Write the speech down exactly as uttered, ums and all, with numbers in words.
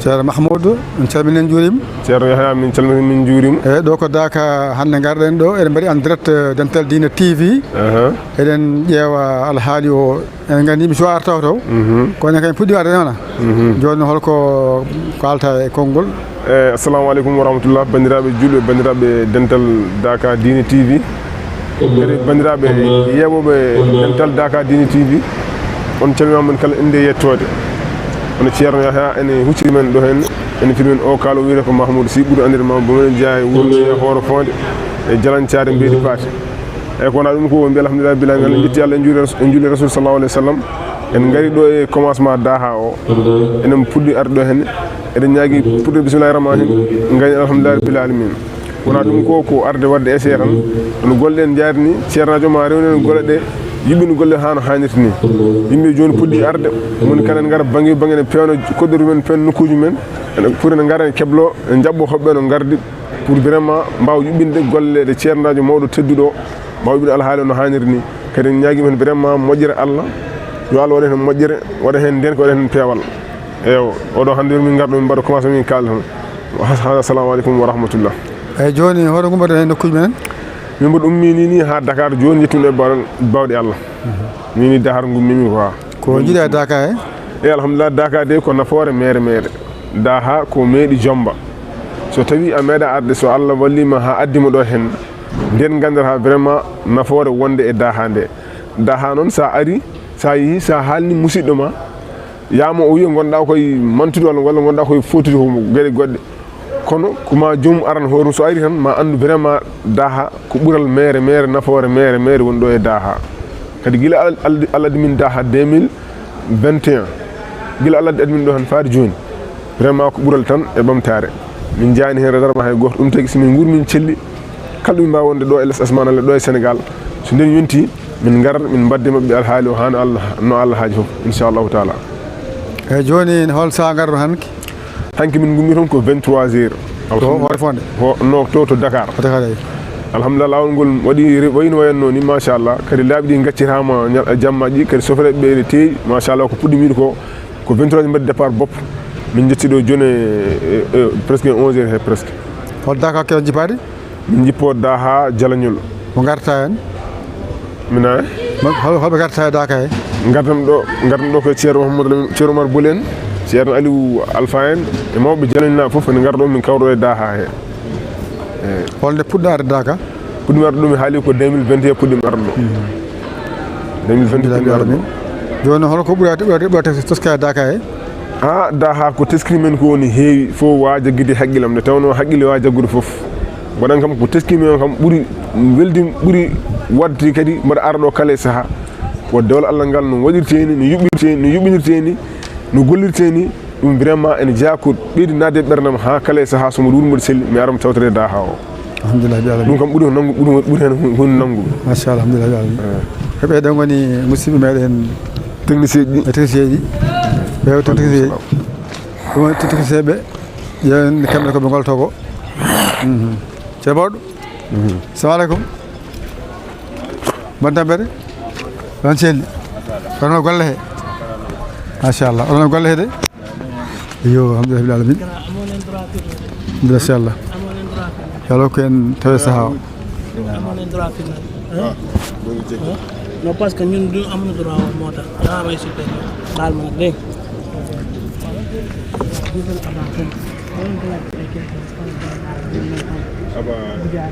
Ceerno Mahmoudou, min calminii, min njuuriima. Ceerno Yahya, min calminii, min njuuriima. Eeyi, ɗo ko Daaka hannde ngarɗen ɗo, eɗen mbaɗi en direct, eh, Dental Diine T V. Aha. Eɗen ƴeewa alhaali o, eɗen nganndi mi suwaa arta taw taw. Mhm. Kono kay puɗɗi arde wona. Mhm. Jooni hol ko kaalta e konngol? Eh, assalamu aleykum wa rahmatullah, banndiraaɓe juulɓe, banndiraaɓe Dental Daaka Diine T V. Kadi banndiraaɓe yeeɓooɓe Dental Daaka Diine T V, on calminaama, mon kala innde e yettoode. Hono Ceerno Yahya ene hucciri men ɗo heen, ene firi men o kaalo wiyetee ko Mahmoud Sy, ɓuri anndirde ma Bomen Jeyaa e wuro Jeyaa Hooro Foonde e Jalañ Caare Mbeedi Paate. Eeyi, ko wonaa ɗum ko mbiya alhamdulillahi rabbil aalamiin, en njetti Allah, en njuuli Ras-, en njuuli Rasul sallallahu alayhi wa sallam. En ngari ɗo e commencement daaha o. Enen puɗɗi arde ɗo heen. Eɗen ñaagi puɗɗude bismillahi rahmani rahim, ngayni alhamdulillahi rabbil aalamiin. Wonaa ɗum ko, ko arde waɗde essai tan. Hono golle ɗe en njaarni, ceernaajo ma rewnen golle ɗe, yuɓɓin golle haa no haanirta ni. Yimɓe jooni puɗɗi arde, moni kala en ngara bannge bannge ne peewna koɗɗoru men, peewna nokkuuji men. Ene foti ne ngara en keblo, en jaɓɓo hoɓɓe no ngardi pour vraiment mbaawa yuɓɓinde golle ɗe ceernaajo mawɗo tedduɗo o, mbaawa yuɓɓinde alhaali o no haaniri ni. Kadi en ñaagii heen vraiment moƴƴere Allah, yo Allah waɗan heen moƴƴere, waɗa heen ndeenka, waɗa heen peewal. Eewa, oɗo hannde min ngarɗo min mbaɗa commencé min kaala tan. Assalamu aleykum wa rahmatullah. Eeyi, jooni hoto ngummoto heen nokkuuji men? Min mboɗo ummii ni, ni haa Dakar jooni, yettude e baawɗe, baawɗe Allah. Ni, ni Dakar ngummii mi quoi. Ko njiɗa e Daaka he? Eeyi, alhamdulillah, Daaka de ko nafoore meere meere. Daaha ko meeɗi jomba. So tawi a meeɗa arde, so Allah walliima haa addi mo ɗo heen, nden nganndataa vraiment nafoore wonde e daaha nde. Daaha noon, sa ari, sa yehi, sa haalni musiɗɗo ma, yaama o wiya ngonɗa koye mantude walla, walla ngonɗa koye footude ko geɗe goɗɗe. Kono ko ma joomum aran hoore mum, so ari tan ma anndu vraiment daaha ko ɓural meere meere, nafoore meere meere woni ɗo e daaha. Kadi gila Al-, Al-, Allah addi min daaha deux mille vingt et un, gila Allah addi min ɗo tan faade jooni, vraiment ko ɓural tan e ɓamtaare. Min njaani heen redarma hay gooto, ɗum tagi so min nguur min celli, kala ɗo min mbaawi wonde ɗo e les asmaan, ɗo e Sénégal, so nden yonti, min ngar, min mbadde maɓɓe alhaali o haa no Allah, no Allah haaji fof, inchallahu taala. Eeyi, jooni hol sahaa ngarɗon hanki? Hanki min ngummi toon ko vingt-trois heures. To Hoore Fonde? Ho-, no, to, to Dakar. To Dakar, eeyi. Alhamdulillah, laawol ngol waɗi re-, wayi no wayatnoo ni, machallah. Kadi laabi ɗi ngaccitaama ñal-, jammaji, kadi sofereɓe ɓe ene teewi, machallah, ko puɗɗi wiide ko, ko vingt-trois heures mbaɗi départ bopp. Min njetti ɗo jooni e, e, e, presque onze heures he presque. Hol Daaka kew jippaade? Min njippoo Daaka haa Jalañol. Mo ngarta heen? Mina? Mo-, hol-, holɓe ngarta e Daaka he? Ngartam ɗo, ngartam ɗo ko Ceerno Mouhamadou Lamine, Ceerno Oumar Bouli en, Ceerno Aliou Alpha en, e mawɓe Jalañol naaɓe fof ene ngar ɗo, min kawra e Daaka he. Eeyi. Holnde puɗɗo arde Daaka? Puɗɗimi arde ɗo, mi haali ko deux mille vingt et un puɗɗimi arde ɗo. Mhm. Deux mille vingt et un puɗɗimi arde ɗo. Jooni hol ko ɓuri, ɓuri, ɓuri teska e Daaka he? Ah, Daaka ko teskiri men ko woni heewi, fof waawa jaggude haqqillam, nde tawnoo haqqille waawa jaggude fof. Mbaɗan kam ko teskimi on kam ɓuri weldi, ɓuri waɗde kadi mbaɗa ara ɗo kala e sahaa. Ko dewal Allah ngal no waɗirtee ni, no yuɓɓirtee ni, no yuɓɓinirtee ni, no gollirtee ni, ɗum vraiment ene jeyaa ko ɓeydi naatde e ɓerndam haa kala e sahaa so mboɗo wuuri mboɗo selli, mi ara mi tawtore Daaka o. Alhamdulillah, Rabbil Alamin. Ɗum kam ɓuri ko nanngu, ɓuri, ɓuri heen ko nanngu. Machallah, alhamdulillah, Rabbil Alamin. Eh. Ko ɓee ɗoo ngoni musidɓe meɗen technicien ji. E technicien ji. Ɓe technicien ji. Ɗum woni technicien ɓe. Ƴeewen kamɓe ko ɓe ngolto ko. Mhm. Ceerno mawɗo. Mhm. Assalamu aleykum. Mbaɗɗon tampere? On celli? Oɗon golle he? Machallah. Oɗon golle he de? Yo, alhamdulillah, rabbil alamin. Machallah. Yo Allah hokku en tawe sahaa o. Non, parce que ñun duñu amuñu droit wax moo tax. Yaa may super. Baal ma nag, dégg nga.